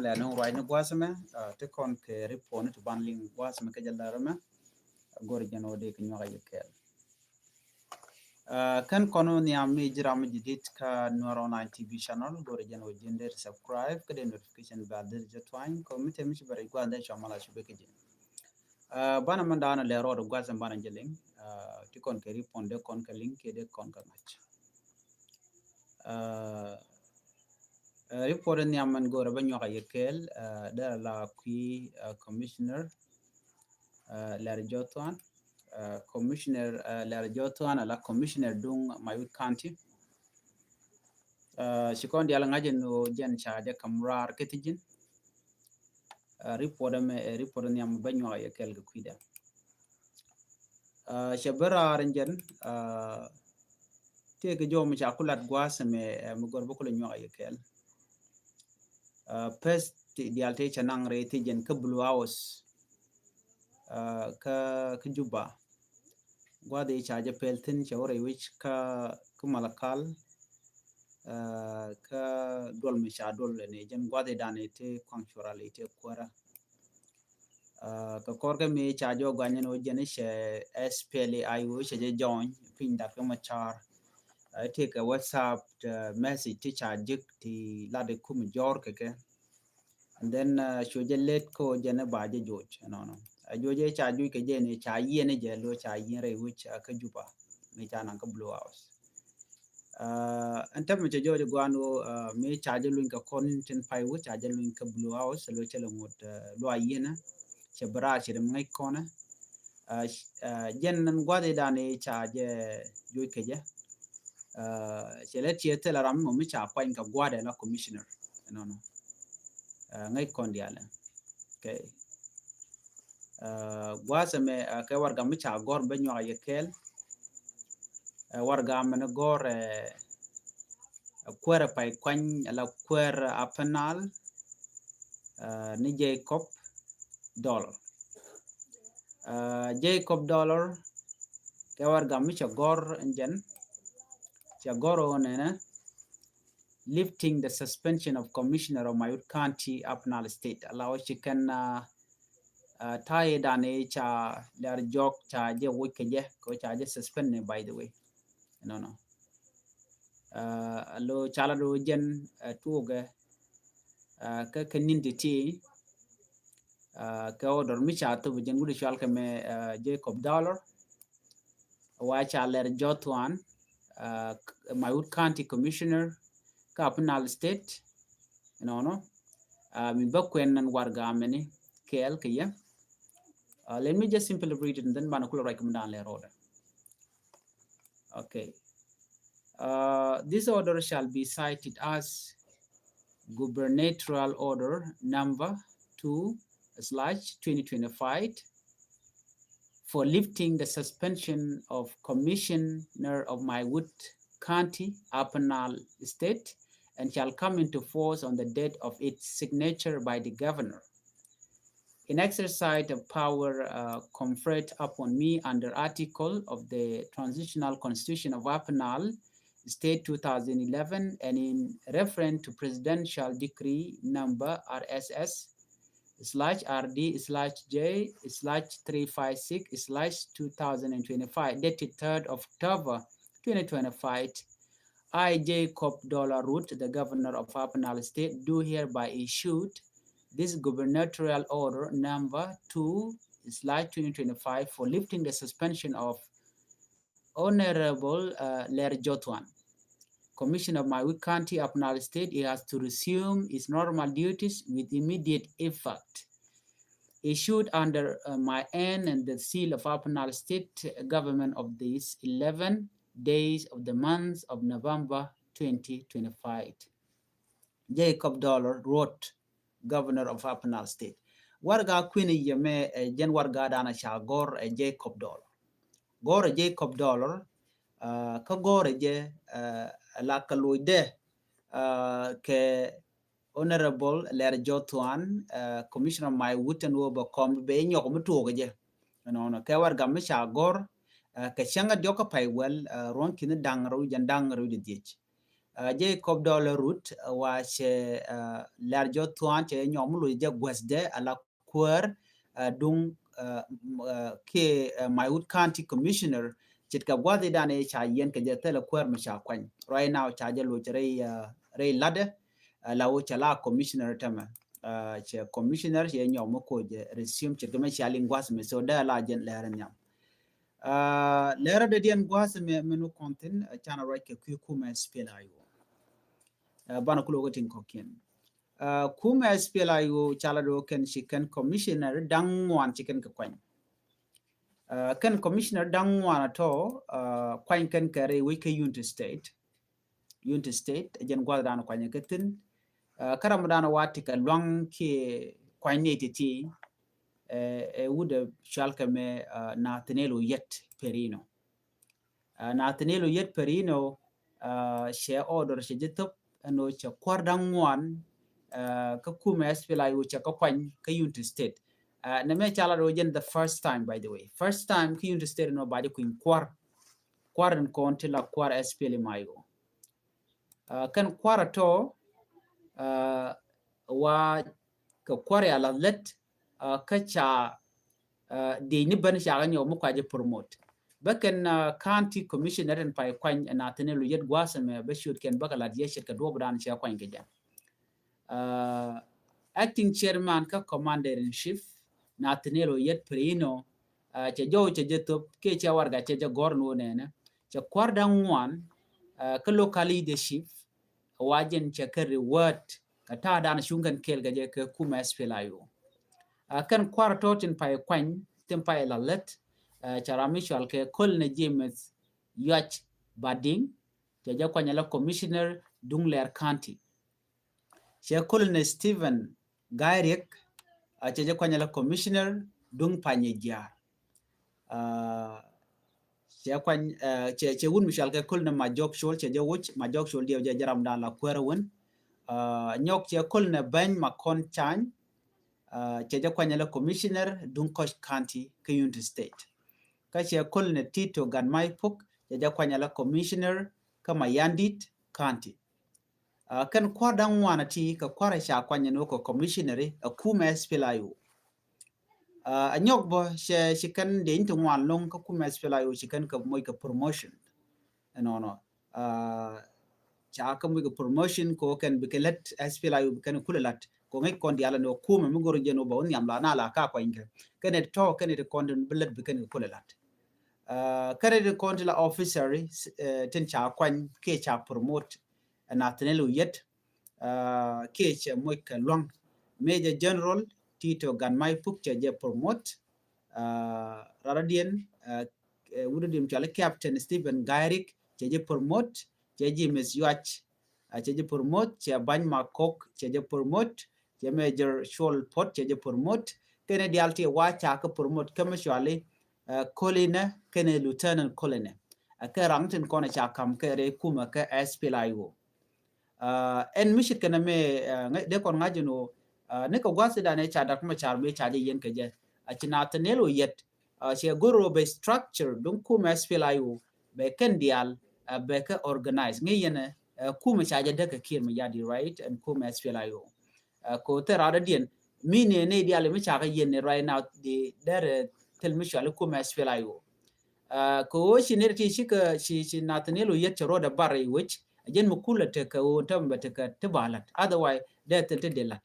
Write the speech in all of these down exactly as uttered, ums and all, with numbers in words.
Lɛ ni ruac ni gua̱a̱th mɛ ti kɔn kɛ report ni ti ban liŋ gua̱a̱th mɛ kɛ jɛ lär mɛ. Go̱r jɛn wä dee kɛ nyuak a yɛ kɛɛl. Kɛn kɔn wä nhiam mi ji̱ ram mi ji̱ dit kä Nuer Online T V channel, go̱r jɛn wä ji̱n dee subscribe kä dee notification bell dee jɛ tuany kɔ mi te mi ci bɛ rɛc gua̱a̱th dee cua mal a cu bɛ kɛ ji̱n. Banɛ mɛn daanɔ lɛ rɔɔd gua̱a̱th mɛ banɛ jɛ liŋ ti kɔn kɛ report dee kɔn kɛ liŋ kiɛ dee kɔn kɛ ŋa̱c. Report in nhiam mɛn go̱rɛ bä nyuak a yɛ kɛɛl dee la kui̱ commissioner Lɛr Jɔthuan, commissioner Lɛr Jɔthuan ala commissioner duŋ Maiwut County. Ci kɔn dial ŋa̱c in ɣöö jɛn ca jɛ kam raar kä thi̱ji̱n. Report ɛmɛ ɛ report in nhiam bä nyuak a yɛ kɛɛl kɛ kui̱dɛ. Cɛ bä raar in jɛn tëëkɛ jɔw mi ca ku lat gua̱a̱th ɛmɛ mi gɔr bä kulɛ nyuak a yɛ kɛɛl. Pes dial tëë cɛ naŋ rɛy thi̱ji̱n kä Blue House kä kä Juba. Gua̱a̱th i̱ ca jɛ pɛl thi̱n cɛ wä rɛy wi̱c kä kä Malakal kä duɔl mi ca duɔl ni jɛn gua̱a̱th i̱ dan i̱ ti kuaŋ cural i̱ ti kuäärä. Kɛ kɔr kɛ mi ca jɔ guany ni wä jɛn i̱ cɛ S P L A I O cɛ jɛ jɔny piny dak kɛ ma car. Ti kɛ WhatsApp message ti ca jik ti lat i̱ kum jɔr kɛ kɛ. And then cu jɛ let ko jɛn ba jɛ joc nɔnɔ. A joc jɛ ca joc kɛ jɛ ni ca yien jɛ lo ca yien rɛy wi̱c kä Juba mi ca naŋ kä Blue House. Ɛn tɛmɛ cɛ joc guan wo mi ca jɛ luny kɛ kɔn tin pay wi̱c ca jɛ luny kä Blue House lo cɛ lɛ ŋut lo a yien cɛ bra cɛ dem ŋäc kɔnɛ. Jɛn nan guath idan ca jɛ joc kɛ jɛ. Cɛ lɛ tiɛ thil ram mɔ mi ca kuany kɛ guath ɛ la commissioner. Nɔnɔ ŋäc kɔn dialɛ. Okay. Guath ɛmɛ kɛ warga mi ca gɔr bɛ nyuak yɛ kɛɛl. Warga mɛn gɔr kuɛr pay kuany ala kuɛr Upper Nile ni Jacob Dollar. Jacob Dollar kɛ warga mi cɛ gɔr ɛn jɛn cɛ gɔr ɔ nɛnɛ lifting the suspension of commissioner of Maiwut County, Upper Nile State. Ala wä ci kɛn ta̱a̱ i̱ dan i̱ ca Lɛr Jɔk ca jɛ wuc kɛ jɛ kɛ ca jɛ suspend ni, by the way. Nɔnɔ lo ca la do jɛn tuugɛ kä kɛ nin ti ti kɛ order mi ca thop jɛn wut cual kɛ mɛ Jacob Dollar wa ca Lɛr Jɔthuan Maiwut County Commissioner kä Upper Nile State. Nɔnɔ mi bä kuɛn nan warga mɛni kɛɛl kɛ yɛ. Let me just simply read it and then banɛ kulɛ ruac kɛ mi dan lɛ rɔɔdɛ. Okay. This order shall be cited as gubernatorial order number two slash twenty twenty-five for lifting the suspension of Commissioner of Maiwut County, Upper Nile State, and shall come into force on the date of its signature by the governor. In exercise of power conferred upon me under article of the Transitional Constitution of Upper Nile State two thousand eleven, and in reference to Presidential Decree number R S S slash R D slash J slash three five six slash two thousand and twenty-five, dated third of October twenty twenty-five, I, Jacob Dollar Root, the Governor of Upper Nile State, do hereby issued this gubernatorial order number two slash twenty twenty-five for lifting the suspension of Honorable Lɛr Jɔthuan, Commissioner of Maiwut County, Upper Nile State. He has to resume his normal duties with immediate effect. Issued under my hand and the seal of Upper Nile State government of this eleven days of the month of November twenty twenty-five. Jacob Dollar Root, Governor of Upper Nile State. Warga kui̱ni yɛ mɛ ɛ jɛn warga dana ca gɔr ɛ Jacob Dollar. Gɔr ɛ Jacob Dollar kä gɔr ɛ jɛ la kɛ loc dɛ kɛ Honorable Lɛr Jɔthuan, Commissioner Maiwut ɛn wä bɛ kɔm bɛ nyɔk mi tuɔk jɛ. Nɔnɔ kɛ warga mi ca gɔr kɛ cäŋ a diɔk kä pay wɛl ruɔ̱n ki̱ni daŋ rɛw jɛn daŋ rɛw jɛ dhiec. Jacob Dollar Rut wa cɛ lɛr jɔ thuan cɛ nyɔm lu jɛ guɛsdɛ ala kuäär duŋ kiɛ Maiwut County Commissioner. Ce̱tkɛ gua̱thi dan i̱ ca yɛn kɛ jɛ thilɛ kuäär mi ca kuany. Right now ca jɛ loc rɛy rɛy ladɛ la wä cɛ la commissioner tämɛ. Cɛ commissioner cɛ nyɔm mi koc resume ce̱tkɛ mi ca liŋ gua̱th mi, so dee la jɛn lɛr nhiam. Lɛr dee diɛn gua̱th mi mi nu kɔn thin canɛ ruac kɛ kui̱ kumɛ S P L I O. Banɛ kulɛ wä kɛ tin kɔkiɛn. Kumɛ S P L I O ca la do̱ kɛn ci kɛn commissioner da̱ŋ ŋuan ci kɛn kɛ kuany. Kɛn commissioner da̱ŋ ŋuan atɔ kuany kɛn kɛ rɛy wec kɛ Unity State. Unity State ɛ jɛn gua̱th dan kuany kɛ thin. Kä ram dan wa ti kɛ luaŋ kiɛ kuany ni ti ti ɛ wut ɛ cual kɛ mɛ Nathaniel Oyet Perino. Nathaniel Oyet Perino cɛ order cɛ jɛ thop ɛn ɣöö cɛ kua̱r da̱ŋ ŋuan kä kumɛ S P L I O cɛ kä kuany kä Unity State. Nɛ mɛ ca la do̱ jɛn the first time, by the way, first time kä Unity State ɛn ɣöö ba jɛ kui̱ny kua̱r kua̱r in kɔn ti la kua̱r S P L M I O. Kɛn kua̱r atɔ wa kɛ kua̱r ya la lät kä ca di̱i̱ni ben ca kɛ nyɔk mi kua jɛ promote. Bä kɛn county commissioner in pay kuany Nathaniel Oyet gua̱a̱th ɛmɛ bä ciöt kɛn bä kɛ lat yɛ ce̱tkɛ duɔp dan cɛ kuany kɛ jɛ. Acting chairman kä commander in chief Nathaniel Oyet Perino cɛ jɔw cɛ jɛ thop kiɛ cɛ warga cɛ jɛ gɔr ni wä nɛnɛ cɛ kua̱r da̱ŋ ŋuan kä local leadership wa jɛn cɛ kɛ reward kɛ ta̱a̱ dan cuŋ kɛn kɛɛl kɛ jɛ kɛ kumɛ S P L I O. Kɛn kua̱r tɔ tin pay kuany tin pay la lät cɛ ram mi cual kɛ Colonel James Yuac Bading cɛ jɛ kuany la commissioner duŋ Lɛr County. Cɛ Colonel Stephen Gairiek cɛ jɛ kuany la commissioner duŋ Panyɛ Jiar. Cɛ kuany cɛ wut mi cual kɛ Colonel Majok Col cɛ jɛ wuc. Majok Col diɛw jɛ jɛ ram dan la kuɛrɛ wun. Nyɔk cɛ Colonel Beny Makon Chany cɛ jɛ kuany la commissioner duŋ Koch County kä Unity State. Kä cɛ Colonel Tito Gatmai Puk cɛ jɛ kuany la commissioner kä Mayandit County. Kɛn kua̱r da̱ŋ ŋuan a ti kɛ kua̱r a ca kuany ni wä kɛ commissioner ɛ kumɛ S P L I O. A nyɔk bä cɛ ci kɛn dee in ti ŋuan loŋ kä kumɛ S P L I O ci kɛn kɛ moc kɛ promotion. Ɛnɔnɔ ca kä moc kɛ promotion ko kɛn bikɛ lät S P L I O bikɛn kulɛ lat ko ŋäc kɔn dial ni wä kumɛ mi gor jɛn wä bä wä nhiam la na la ka kuany kɛ kɛn it tɔ kɛn it kɔn bi lät bikɛn kɛ kulɛ lat. Kɛn it kɔn ti la officer tin ca kuany kiɛ ca promote. Nathaniel Oyet kiɛ cɛ moc kɛ luaŋ. Major General Tito Gatmai Puk cɛ jɛ promote. Raradiɛn wut diɛn cuali Captain Stephen Gairiek cɛ jɛ promote. Cɛ James Yuac cɛ jɛ promote. Cɛ Bany Makok cɛ jɛ promote. Cɛ Major Col Pot cɛ jɛ promote. Kɛn dial ti wa ca kɛ promote kɛ mi cuali Colonel kɛn Lieutenant Colonel. Kɛ raŋ tin kɔn ca kam kɛ rɛy kumɛ kɛ S P L I O. Ɛn mi ce̱tkɛ nɛ mɛ dee kɔn ŋa̱c ɛn ɣöö ni kɛ gua̱th idan ɛ ca dak mɛ car mëë ca jɛ yɛn kɛ jɛ. A ci Nathaniel Oyet cɛ gör ɣöö bɛ structure duŋ kumɛ S P L I O bɛ kɛn diaal bɛ kɛ organize ŋäc yɛn ɛ kumɛ ca jɛ däk kɛ Kiir Mayardit, right? Ɛn kumɛ S P L I O ko thil raadädiɛn mi ni ni diaal mi ca kɛ yɛn ni right now di derɛ thil mi cuali kumɛ S P L I O. Kɛ ɣöö ci nɛy ti cikɛ ci ci Nathaniel Oyet cɛ ruɔdɛ bar i̱ wec a jɛn mi kulɛ tekɛ ɣöö tämɛ bɛ tekɛ ti ba la̱t, otherwise dee thil ti dee la̱t.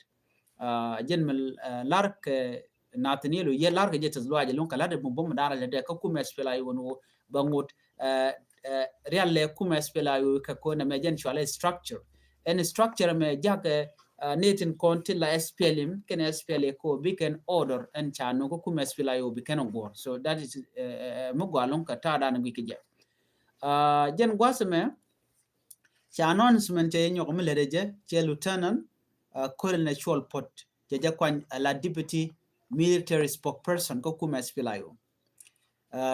A jɛn mi la̱r kɛ Nathaniel Oyet la̱r kɛ jɛ tɛth luac ɛlɔ̱ŋ kɛ la̱t mi bum da̱rɛ lɛ dee kä kumɛ S P L I O ni ɣöö bɛ ŋot rial lɛ kumɛ S P L I O kɛ ko̱n ɛmɛ jɛn cualɛ structure. Ɛn structure ɛmɛ jakɛ ni tin kɔn ti la S P L M kɛn S P L A ko bi kɛn order ɛn ca no̱k kä kumɛ S P L I O bi kɛn guɔ̱r. So that is mi gɔaa ɛlɔ̱ŋ kɛ ta̱a̱ dan guic kɛ jɛ. Jɛn gua̱th ɛmɛ cɛ announcement cɛ nyɔk mi lɛt jɛ cɛ Lieutenant Colonel Col Pot cɛ jɛ kuany a la deputy military spokesperson kä kumɛ S P L I O.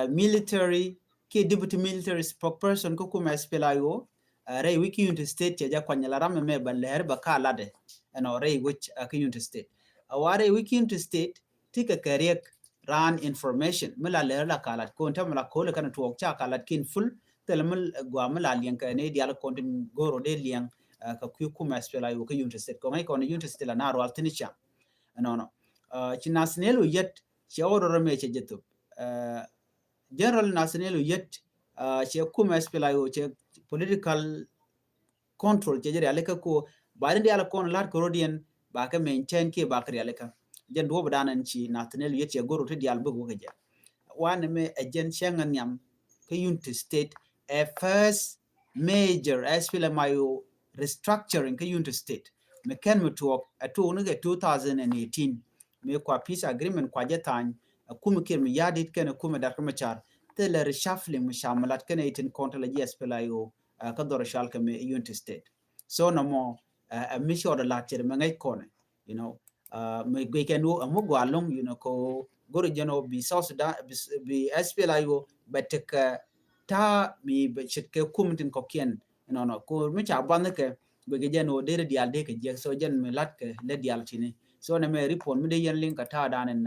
Military kiɛ deputy military spokesperson kä kumɛ S P L I O rɛy wec kä Unity State cɛ jɛ kuany la ram ɛmɛ bɛ lɛr bɛ ka latdɛ ɛnɔ rɛy wec kä Unity State. A wa rɛy wec kä Unity State ti kɛ kɛ riɛk raan information mi la lɛr la ka lat kon tɛmɛ la ko̱l kɛn tuɔɔk ca ka lat kin full thilɛ mi gɔaa mi la liɛŋ kɛ ni diaal kɔn tin go̱o̱r ɔ dee liɛŋ kɛ kui̱ kumɛ SPLA-IO kä Unity State. Kɔŋ ŋäc kɔn Unity State la na rual thin cam. Ɛnɔnɔ ci Nathaniel Oyet cɛ order mɛ cɛ jɛ thop. General Nathaniel Oyet cɛ kumɛ SPLA-IO cɛ political control cɛ jɛ rialikä ko ba ni dial kɔn lat kɛ rodiɛn ba kɛ maintain kiɛ ba kɛ rialikä. Jɛn duɔp dan ɛn ci Nathaniel Oyet cɛ goro ti dial bik wä kɛ jɛ. Wan mɛ ɛ jɛn cɛ ŋa nhiam kä Unity State ɛ first major SPLM-IO restructuring kä Unity State. Mi kɛn mi tuɔk ɛ tuɔk ni kɛ two thousand and eighteen mi kua peace agreement kua jɛ thany ɛ kumi Kiir Mayardit kɛn ɛ kumi Doctor Machar. Thilɛ reshuffling mi ca mi lat kɛn ɛ itin kɔn thilɛ ji̱ SPLA-IO kä dhɔr cɔal kɛ mi Unity State. So nɔmɔ ɛ mi cɔɔdɛ lat cɛrɛ mi ŋäc kɔnɛ. You know, mi guic kɛn wä ɛmɔ gɔaa loŋ, you know, kɛ wä go̱rɛ jɛn wä bi South Sudan bi SPLA-IO bɛ tekɛ ta̱a̱ mi bɛ ce̱tkɛ kum tin kɔ̱kiɛn. Nɔnɔ ko mi ca buath ni kɛ guic kɛ jɛn wä derɛ diaal dee kɛ jiɛk. So jɛn mi lat kɛ lɛ diaal tini. So nɛ mɛ report mi dee yɛn liŋ kɛ ta̱a̱ dan in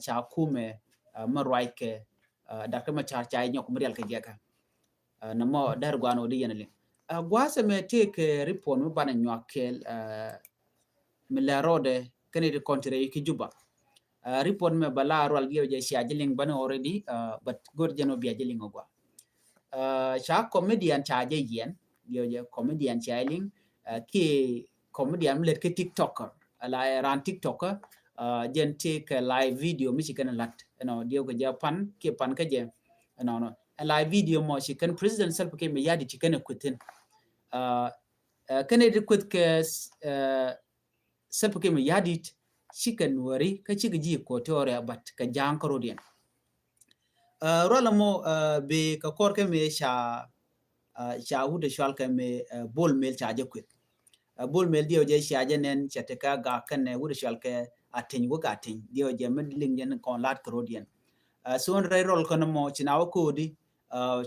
ca kumɛ mi ruac kɛ Doctor Machar ca nyɔk mi rial kɛ jiɛkä. Nɛ mɔ dɛr guan wä di yɛn liŋ guasɛ mɛ tëëkɛ report mi banɛ nyuak kɛɛl mi lɛ rɔɔdɛ kɛn it kɔn ti rɛy ki Juba. Report mɛ bala rual giɛw jɛ cia ji̱ liŋ bani already, but go̱r jɛn wä bia ji̱ liŋ wä gua. Ca comedian ca jɛ yɛn giɛw jɛ comedian ca liŋ ki comedian mi lɛt ki TikToker. Ala ran TikToker jɛn ti kɛ live video mi ci kɛn lat ɛnɔ diɛw kɛ jɛ pan kiɛ pan kɛ jɛ ɛnɔ nɔ. Ɛ live video mɔ ci kɛn President Salva Kiir Mayardit ci kɛn ɛ kuithin. Kɛn ɛ di kuith kɛ Salva Kiir Mayardit ci kɛ Nuɛri kä ci kɛ ji̱ Equatoria, but kɛ Ja̱a̱ŋ kä rodiɛn. Rual mɔ bi kɛ kɔr kɛ mi ca ca wut cɔal kɛ mi Bol Mel ca jɛ kuith. Bol Mel diɛw jɛ cia jɛ nɛn cɛ tekɛ gak kɛn wut cɔal kɛ Ateny wä ka Ateny diɛw jɛ mi liŋ jɛ ni kɔn lat kɛ rodiɛn. So rɛy rɔl kɛn mɔ ci na wä kodi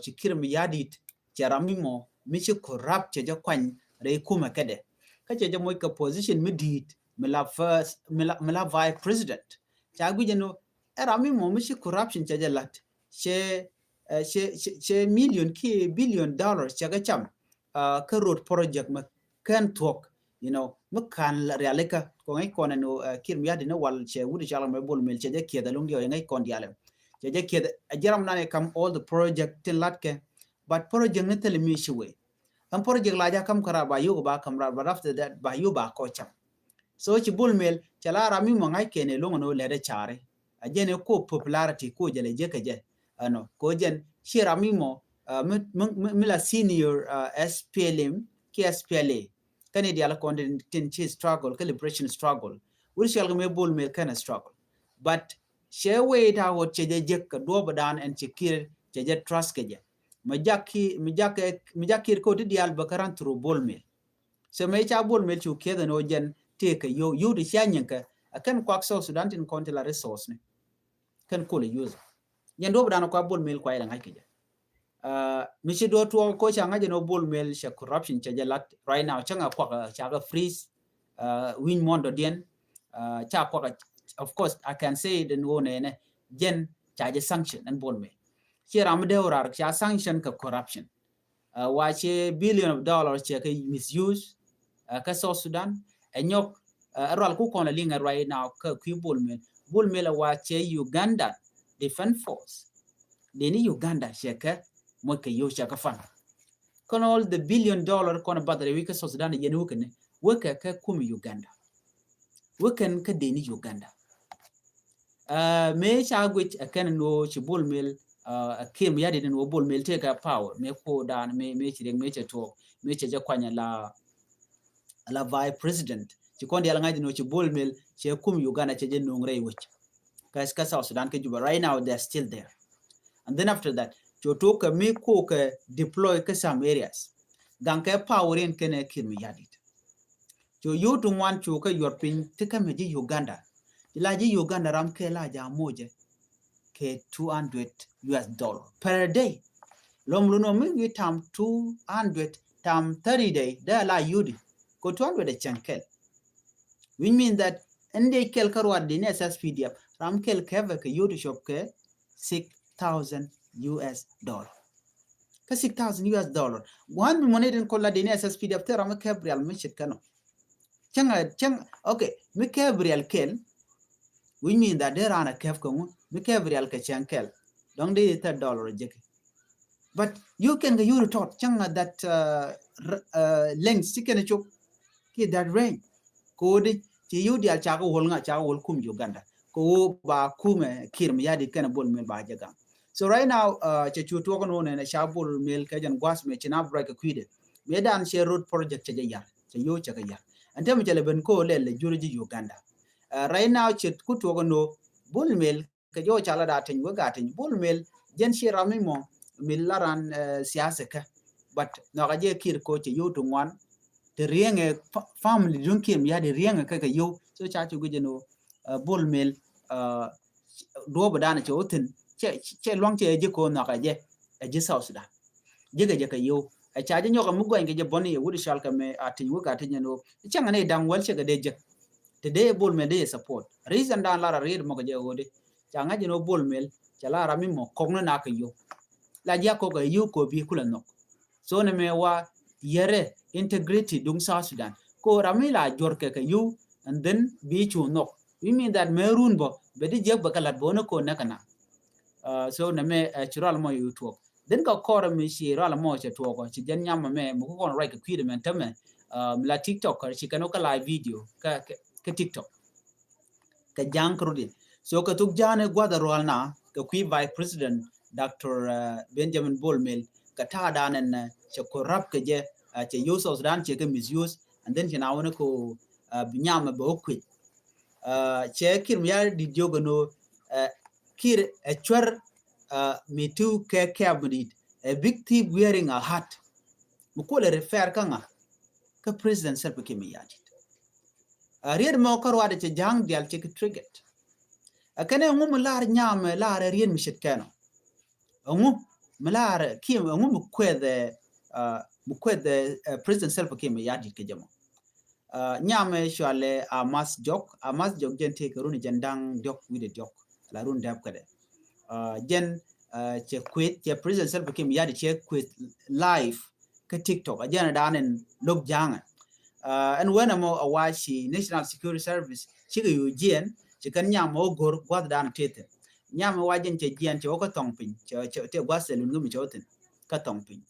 ci Kiir Mayardit cɛ ram mi mɔ mi ci corrupt cɛ jɛ kuany rɛy kumɛ kɛdɛ. Kä cɛ jɛ moc kɛ position mi di̱i̱t mi la first mi la vice president. Ca guic jɛ ni ɛ ram mi mɔ mi ci corruption cɛ jɛ lat cɛ cɛ cɛ million kiɛ billion dollars cɛ kɛ cam kä road project mɛ kɛn thuɔ̱k. You know, mi kan rialikä kɔŋ i̱ kɔn ɛn Kiir Mayardit ni wal cɛ wut i̱ cɔal mɛ Bol Mel cɛ jɛ kiɛth ɛlɔŋ diɔ̱k i̱ ŋäc kɔn dialɛ. Cɛ jɛ kiɛth ɛ jiram nan i̱ kam all the project tin latkɛ. But project ni thil mi ci wee. Ɛn project la jɛ kam kɛ rat ba yuk ba kam rat, but after that ba yuk ba kɔ cam. So ci Bol Mel cɛ la ram mi mɔ ŋa̱c kɛn i̱ loŋ ɛn ɣöö lɛt ɛ cari. A jɛn i̱ ko popularity ko jɛ lɛ jɛ kɛ jɛ. Ɛnɔ ko jɛn ci ram mi mɔ mi la senior SPLM ki SPLA. Kɛn i̱ dial kɔn tin ci struggle kä liberation struggle. Wut cɔal kɛ mi Bol Mel kɛn struggle. But cɛ wee ta wot cɛ jɛ jek kɛ duɔp dan ɛn cɛ Kiir cɛ jɛ trust kɛ jɛ. Mi jak Kiir ko ti dial bä kä ran through Bol Mel. So mɛ ca Bol Mel cu kiɛth ɛn ɣöö jɛn tëëkɛ yio̱w yio̱w ti cia nyiŋkɛ. Ɛ kɛn kuak South Sudan tin kɔn ti la resource ni kɛn kol ɛ use. Jɛn duɔp dan kua Bol Mel kua ilɛ ŋa̱c kɛ jɛ. Mi ci duɔ̱ɔ̱r tuɔɔk ko ca ŋa̱c ɛn ɣöö Bol Mel cɛ corruption cɛ jɛ lat right now cä ŋa kuak ca kɛ freeze. Wi̱ny muɔ̱n dɔ̱diɛn ca kuak. Of course I can say it ɛn ɣöö nɛnɛ jɛn ca jɛ sanction ɛn Bol Mel. Ci ram mi dee wä rar ca sanction kɛ corruption. Wa cɛ billion of dollars cɛ kɛ misuse kä South Sudan. Ɛ nyɔk ɛ rual ku kɔn la liŋ ɛ right now kä kui̱ Bol Mel. Bol Mel ɛ wa cɛ Uganda Defense Force. Deni Uganda cɛ kɛ moc kɛ yo̱w cɛ kɛ fan. Kɔn all the billion dollar kɔn bath rɛ wi̱i̱ kä South Sudan yɛn wikɛ ni wikɛ kɛ kum Uganda. Wikɛn kä deni Uganda. Mëë ca guic ɛ kɛn ni wä ci Bol Mel ɛ Kiir Mayardit ni wä Bol Mel tëëkɛ power mëë ko dan mëë ci riɛk mëë cɛ tuɔɔk mëë cɛ jɛ kuany la la vice president. Ci kɔn dial ŋa̱c ni wä ci Bol Mel cɛ kum Uganda cɛ jɛ no̱o̱ŋ rɛy wec. Kä South Sudan kä Juba right now they are still there. And then after that cɛ tuɔɔk kɛ mëë ko kɛ deploy kä some areas. Gaŋ kɛ power in kɛn ɛ Kiir Mayardit. Cu yio̱w ti ŋuan cu kä yuɔr piny ti kä mɛ ji̱ Uganda. Ti la ji̱ Uganda ram kɛ la ja mocɛ kɛ two hundred US dollar per day. Lom lu nɔ mi wi̱i̱ tam two hundred tam thirty day dee la yio̱w di. Kɛ two hundred ɛ cɛŋ kɛl. Which means that ɛn dee kɛl kä ruat di ni SSPDF ram kɛl kɛ vɛ kɛ yio̱w ti cop kɛ six thousand US dollar. Kä six thousand U S dollar. Gua̱n mi mɔnɛ den kɔn la deni S S P D F te ram mi kɛp rial mi ce̱tkɛ nɔ. Cäŋ a, cäŋ, okay, mi kɛp rial kɛl, which mean that dee raan a kɛp kɛ ŋu, mi kɛp rial kɛ cäŋ kɛl. Dɔ̱ŋ dee third dollar jek. But you can get your thought, cäŋ a that, uh, r-, uh, length, ci kɛn a cop. Ki that range. Kodi, ci yo̱w dial cakɛ wol ŋa, cakɛ wol kum Uganda. Ko ba kumɛ Kiir Mayardit kɛn a Bol Mel ba jɛ gaŋ. So right now, uh, cɛ cu tuɔk ni wun ɛn a ca Bol Mel kɛ jɛn gua̱th mɛ ci na break kɛ kui̱dɛ. Mɛ dan cɛ road project cɛ jɛ yar, cɛ yo̱w cɛ kɛ yar. Ɛn tɛmɛ cɛ lɛ ben ko lɛ lɛ juri ji̱ Uganda. Uh, right now cɛ ku tuɔk ni Bol Mel kɛ jɔw ca la da teny wek a teny Bol Mel jɛn ci ram mi mɔ mi la ran, uh, siasa kɛ. But nɔka jɛ Kiir ko cɛ yo̱w ti ŋuan. Ti riɛŋɛ fa-, family duŋ Kiir Mayardit riɛŋɛ kɛ kɛ yo̱w. So ca cu guic jɛ ni wä, uh, Bol Mel, uh, duɔ̱ɔ̱p dan cɛ wä thin, cɛ, cɛ luaŋ cɛ ji̱ ko nhɔk ɛ jɛ, ɛ ji̱ South Sudan. Ji̱ kɛ jɛ kɛ yo̱w. Ɛ ca ji̱ nyɔk ɛ mi guany kɛ jɛ bɔni ɛ wut i̱ cɔal kɛ mɛ a tiny wek a tiny ɛn ɣöö. Cäŋ ni da̱ŋ wäl cɛ kɛ dee jek. Te dee Bol Mel dee support. Reason dan lar a riet mɔ kɛ jɛ ɣöö dee. Ca ŋa̱c ɛn ɣöö Bol Mel, cɛ lar a mi mɔ kɔk ni na kɛ yo̱w. La jiak kɔk ɛ yo̱w kɔ bi kulɛ nhɔk. So ni mɛ wa yɛrɛ integrity duŋ South Sudan. Ko ram mi la juɔr kɛ kɛ yo̱w, and then bi cu nhɔk. We mean that mɛ run bɔ, bɛ di jiɛk bɛ kɛ lat bɔ ni ko nɛ kɛ na. Uh, so nɛ mɛ, uh, ci rual mɔ yu tuɔk. Then kɛ kɔr mi ci rual mɔ cɛ tuɔk, ci jɛn nyam mɛ, mɛ ku kɔn ruac kɛ kui̱dɛ mɛ tämɛ, uh, mi la TikTok, ci kɛn wä kɛ live video, kɛ, kɛ, kɛ TikTok. Kɛ ja̱a̱ŋ kɛ rut in. So kɛ thuk ja̱a̱n ɛ gua̱th ɛ rual na kɛ kui̱ Vice President Doctor, uh, Benjamin Bol Mel kɛ ta̱a̱ dan ɛn, uh, cɛ corrupt kɛ jɛ, uh, cɛ use South Sudan cɛ kɛ misuse, and then cɛ na wä ni ko, uh, bi nyam ɛ bɛ wä kui̱. Uh, cɛ Kiir Mayardit jiök ɛn ɣöö, uh, Kiir ɛ cuɛr, uh, mi ti kɛ kɛp mi dit, a big thief wearing a hat. Mi kuɔlɛ refer kä ŋa? Kä President Salva Kiir Mayardit. A riet mɔ kä ruaadɛ cɛ ja̱a̱ŋ dial cɛ kɛ triggered. A kɛnɛ ŋu mi lar nyam, lar riet mi ce̱tkɛ nɔ? Ŋu mi lar Kiir, ŋu mi kueth, uh, mi kueth, uh, President Salva Kiir Mayardit kɛ jɛ mɔ? Uh, nyam ɛ cualɛ Amas Jok, Amas Jok jɛn tëë kɛ run jɛn da̱ŋ diɔk wi̱dɛ diɔk la run dɛp kädɛ. Uh, jɛn, uh, cɛ kueth, cɛ President Salva Kiir Mayardit cɛ kueth live kä TikTok. A jɛn dan ɛn lok ja̱a̱ŋɛ. Uh, ɛn wen ɛmɔ a wa ci National Security Service cikɛ yu jiɛn ci kɛn nyam mɔ go̱r gua̱th dan tethin. Nyam mɔ wa jɛn cɛ jiɛn cɛ wä kä thɔŋ piny, cɛ, cɛ, tɛ gua̱th sɛ lun kä mi cɛ wä thin kä thɔŋ piny.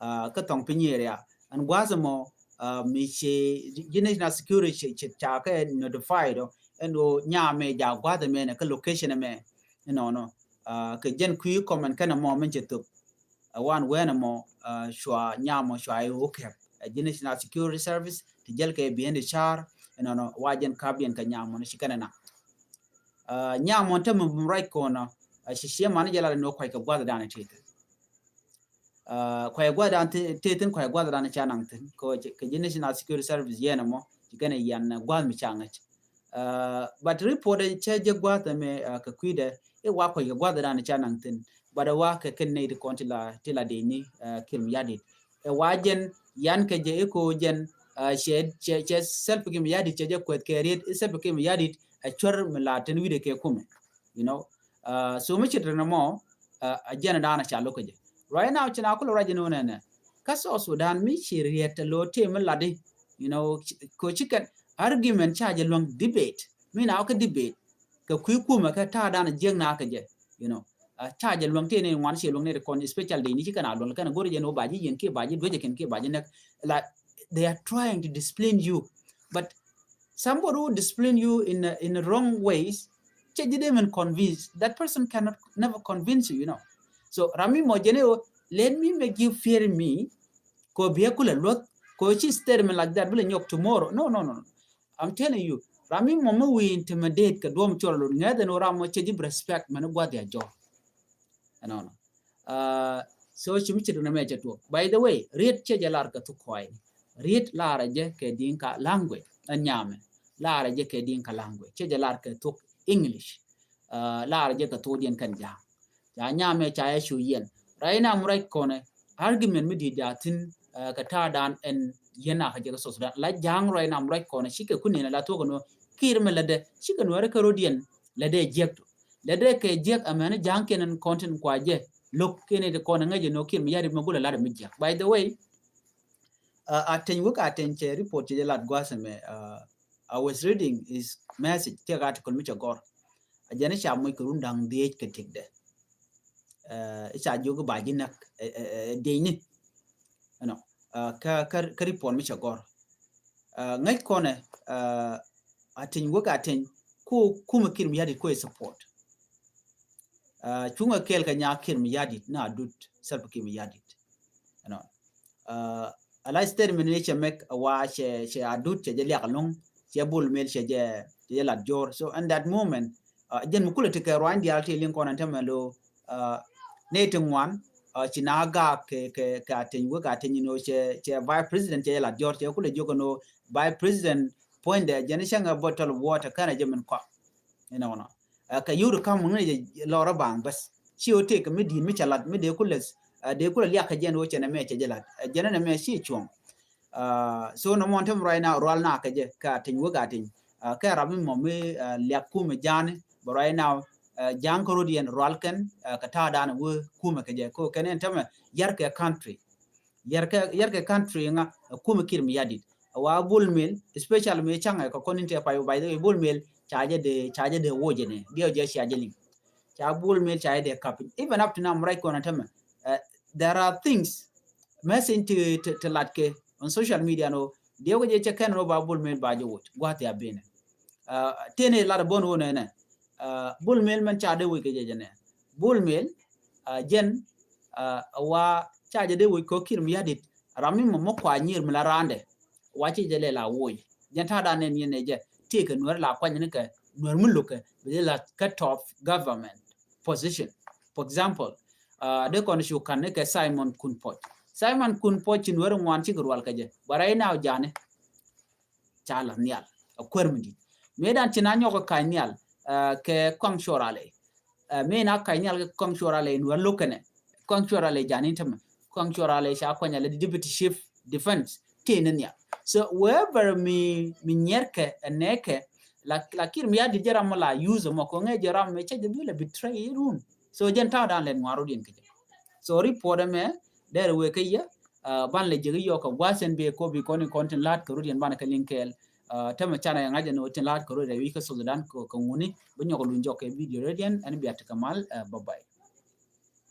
Uh, kä thɔŋ piny area. Ɛn gua̱th mɔ, uh, mi ci ji̱ National Security ci, ci ca kɛ notified ɔ, ɛn ɣöö nyam mɛ ja gua̱th mɛ nɛ kä location mɛ. Inɔnɔ, uh, kɛ jɛn kui̱ comment kɛn mɔ min cɛ thop. A wan wen mɔ, uh, cua nyam mɔ cua i̱ wä kɛp. A ji̱ National Security Service ti jɛl kɛ biɛn di car, inɔnɔ wa jɛn kap diɛn kɛ nyam mɔ ni ci kɛn na. Uh, nyam mɔ te mi ruac kɔnɔ, a ci cie man jɛ la ni wä kuac kɛ gua̱th dan ti. Uh, kuac gua̱th dan ti, ti thin kuac gua̱th dan ca naŋ thin. Kɛ, kɛ ji̱ National Security Service yɛn mɔ, ci kɛn yɛn, uh, gua̱th mi ca ŋäc. Uh, but report cɛ jɛ gua̱th mɛ, uh, kɛ kui̱dɛ, i̱ wa kuac kɛ gua̱th dan ca naŋ thin. But wa kɛ kɛn nɛy ti kɔn ti la, ti la dee ni, uh, Kiir Mayardit. Ɛ wa jɛn, yan kɛ jɛ i̱ ko jɛn, uh, cɛ, cɛ, cɛ Salva Kiir Mayardit cɛ jɛ kuɛth kɛ riet, i̱ Salva Kiir Mayardit, ɛ cuɛr mi la thin wi̱dɛ kɛ kumɛ. You know, uh, so mi ci rin mɔ, uh, a jɛn dan a ca lo̱k kɛ jɛ. Right now, ci na kulɛ ruac ni wun ɛnɛ. Kä South Sudan mi ci riet lo tëë mi lat di, you know, ko ci kɛn argument ca jɛ luäŋ debate. Mi na wä kä debate. Kɛ kui̱ kumɛ kɛ ta̱a̱ dan a jiäk na kɛ jɛ, you know. Uh, ca jɛ luäŋ tëë ni ŋuan ci luäŋ ni ri kɔn, especially di ni ci kɛn a luäŋ kɛn a go̱r jɛ ni wä ba ji̱ yɛn kiɛ ba ji̱ duecɛ kɛn kiɛ ba ji̱ nɛk. Like, they are trying to discipline you. But somebody who discipline you in a, in a wrong ways, cɛ ji̱ dee min convince. That person cannot never convince you, you know. So ram mi mɔ jɛn i̱, let me make you fear me. Ko biɛ kulɛ luɔth, ko ci statement like that bi lɛ nyɔk tomorrow. No, no, no, no. I'm telling you, ram mi mɔ mi wi̱i̱ intimidate kɛ duɔ̱m cɔl lot ŋɛth ɛn ɣöö ram mɔ cɛ ji̱ bi respect mɛn i̱ gua̱th ya jɔr. Ɛnɔnɔ. Uh, so ci mi ci rin mɛ cɛ tuɔk. By the way, riet cɛ jɛ lar kɛ thuk kɔy. Riet lar jɛ kɛ Dinka language. Ɛn nyamɛ. Lar jɛ kɛ Dinka language. Cɛ jɛ lar kɛ thuk English. Uh, lar jɛ kɛ thuk diɛn kɛn ja̱a̱ŋ. Ca nyamɛ ca yɛ cu yɛn. Right now, mi ruac kɔnɛ, argument mi di̱i̱t ja̱a̱ thi̱n, uh, kɛ ta̱a̱ dan ɛn yɛn a kɛ jɛ kɛ South Sudan. La ja̱a̱ŋ right now, mi ruac kɔnɛ, cikɛ kun yɛn la thuɔk kɛ nuɔ, Kiir mi lätdɛ, cikɛ nuɔrɛ kɛ rot yɛn, lätdɛ jiɛk tu. Lätdɛ kɛ jiɛk, amɛn ja̱a̱ŋ kiɛn ɛn kɔn tin kua jɛ. lo̱k kɛn i̱ ti kɔn ŋäc inɔ Kiir Mayardit mɛ gulɛ lat mi jiäk. By the way, uh, Ateny wek Ateny cɛ report cɛ jɛ lat gua̱a̱th ɛmɛ, uh, I was reading his message, cɛ article mi cɛ gɔr. A jɛn i̱ ca moc kɛ run da̱ŋ dhiec kɛ tëkdɛ. Uh, i̱ ca jiök i̱ ba ji̱ näk, uh, uh, uh, dhiecni. Ɛnɔ, uh, kä, kä, kä report mi cɛ gɔr. Uh, ŋäc kɔnɛ, uh, Ateny wek Ateny ko kumɛ Kiir Mayardit ko i̱ support. Uh, cuŋɛ kɛɛl kɛ nya Kiir Mayardit na Adut Salva Kiir Mayardit. Ɛnɔ, uh, a la statement ni cɛ mɛk a wa cɛ, cɛ Adut cɛ jɛ liak alɔŋ, cɛ Bol Mel cɛ jɛ, cɛ jɛ lat jɔr. So in that moment, uh, jɛn mi kulɛ ti kɛ ruany diaal ti liŋ kɔn ɛn tämɛ lo, uh, nɛ ti ŋuan, uh, ci na gaak kɛ, kɛ, kɛ Ateny wek Ateny inɔ cɛ, cɛ vice president cɛ jɛ lat jɔr, cɛ kulɛ jiök inɔ vice president puɔ̱nydɛ jɛn cäŋ a bottle of water kɛnɛ jɛ min kɔak. Inɔ nɔ. Uh, kɛ yur kam ŋun jɛ lɔrä baŋ bäth. Ci ɔ tëëk mi di̱i̱t mi cɛ lat mi dee kulɛ, uh, dee kulɛ liak kɛ jɛn wä cɛ nɛ mɛ cɛ jɛ lat. Uh, jɛn nɛ mɛ ci cuɔ̱ŋ. Uh, so nɛ mɔn tem right now rual na kɛ jɛ kɛ Ateny wek Ateny. Uh, kɛ rap mi mɔ mi, uh, liak kumɛ ja̱a̱ni bɛ right now, uh, ja̱a̱ŋ kä rot yɛn rual kɛn, uh, kɛ ta̱a̱ da̱a̱n wee kumɛ kɛ jɛ ko kɛn ɛn tämɛ yar kɛ country. Yar kɛ, yar kɛ country ŋa, uh, kumɛ Kiir Mayardit. A wa Bol Mel, especially mi ca̱ŋɛ kɛ kɔn in te pay, by the way, Bol Mel ca jɛ dee, ca jɛ dee woc jɛ nɛ. Diɛ jɛ cia jɛ liŋ. Ca Bol Mel ca jɛ dee kap. Even up to now, mi right kɔn ɛn tämɛ, uh, there are things message ti, ti, ti lat kɛ on social media nɔ. Diɛ kɛ jɛ cɛ kɛn nɔ ba Bol Mel ba jɛ woc. Gua̱th ya benɛ. Uh, tene lat bɔn wonɛ nɛ. Uh, Bol Mel mɛn ca dee woc kɛ jɛ jɛ nɛ. Bol Mel, uh, jɛn, uh, wa ca jɛ dee woc kɔ Kiir Mayardit. Ram mi mɔ mɔ kua nyier mi la randɛ. Wa ci jɛ lɛ la woc. Jɛn ta̱a̱ dan nɛ ni nɛ jɛ. Tëëkɛ Nuɛr la kuany ni kɛ Nuɛr mi lo̱kɛ. Bi jɛ la kä top government position. For example, uh, dee kɔn cu kan ni kɛ Simon Kun Puɔc. Simon Kun Puɔc ci Nuɛr ŋuan cikɛ rual kɛ jɛ. But right now ja̱a̱ni ca la̱th nhial a kuäär mi di̱t. Mëë dan ci na nyɔk kɛ ka̱ny nhial, uh, kɛ Kɔaŋ Cuɔr Alɛ. Uh, mëë na ka̱ny nhial kɛ Kɔaŋ Cuɔr Alɛ in wä lo̱k kɛnɛ. Kɔaŋ Cuɔr Alɛ ja̱a̱ni tämɛ. Kɔaŋ Cuɔr Alɛ ca kuany alɛ deputy chief defense. Tëë ni nhial. So wherever mi, mi nyiɛrkɛ, ɛ nɛɛkɛ, la, la Kiir Mayardit jɛ ram mɔ la use mɔ kɔ ŋɛ jɛ ram mɛ cɛ jɛ bi la betray run. So jɛn ta̱a̱ dan lɛn ŋuan rot yɛn kɛ jɛ. So report ɛmɛ, dɛr wee kä yɛ, uh, ban lɛ jek yɔk kɛ gua̱a̱th ɛn bee kɔ bi kɔn in kɔn tin la̱a̱t kɛ rut yɛn ban kɛ liŋ kɛɛl. Uh, tämɛ canɛ ŋa̱c ɛn wä tin la̱a̱t kɛ rut ɛ wi̱c kä South Sudan kɛ, kɛ ŋuni bi nyɔk luny jɔk kɛ video rut yɛn ɛn bia ti kɛ mal, uh, bye bye.